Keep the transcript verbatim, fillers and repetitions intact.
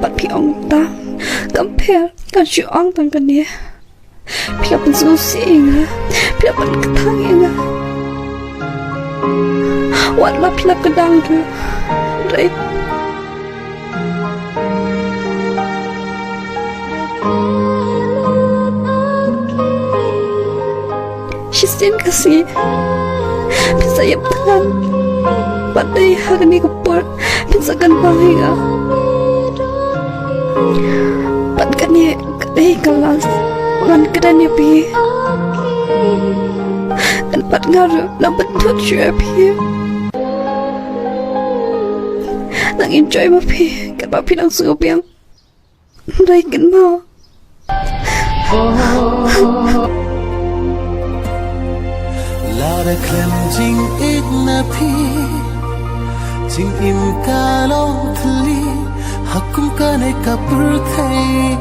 Bad phi ong tang, kam pher, kan shu ong tang kane. Phi la pynsngewsih ïa nga, phi la pynkthang ïa nga. Wat la phi la kdang ruh. Hynrei shisien ka sngi phin sa ïap thngan. Bad dei ha kane ka por phin sa kynmaw ïa nga. Bad kane ka dei ka last ba ngan kren ïa phi. Kan pat nga ruh nang pyntut shuh ïa phi. Nang enjoy ma phi katba phi nang sngew biang. Hynrei kynmaw, lada khlem jingïeit na phi, jingim ka long thylli ha kum kane ka pyrthei.